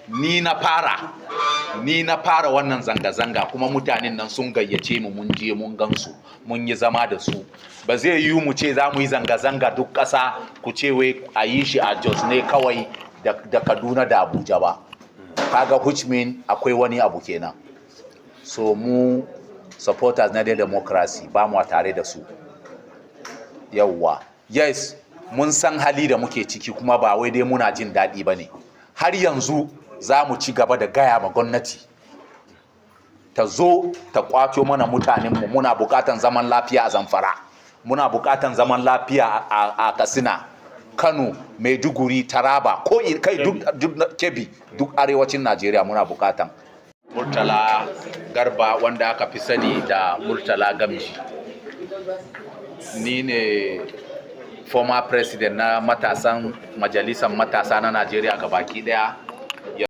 Ni na fara wannan zanga-zanga, kuma mutanen nan sun gayyace mu, mun je mun gansu, mun yi zama da su. Ba zai yiwu mu ce za mu yi zanga-zanga duk ƙasa, ku ce wai a yi shi a Jos ne kawai da Kaduna da Abuja ba. Kaga, which mean akwai wani abu kenan. So mu supporters na democracy ba mu tare da su. Yawwa, yes, mun san hali da muke ciki, kuma ba wai dai muna jin daɗi ba ne. Har yanzu za mu ci gaba da gaya ma gwamnati ta zo ta kwato mana mutanenmu. Muna bukatan zaman lafiya a Zamfara, muna bukatan zaman lafiya a Katsina, Kano, Maiduguri, Taraba, ko kai duk Kebbi, duk arewacin Najeriya muna bukatan. Murtala Garba, wanda aka fi sani da Murtala Gamji, ni ne former president na matasan majalisar matasa na Najeriya baki daya.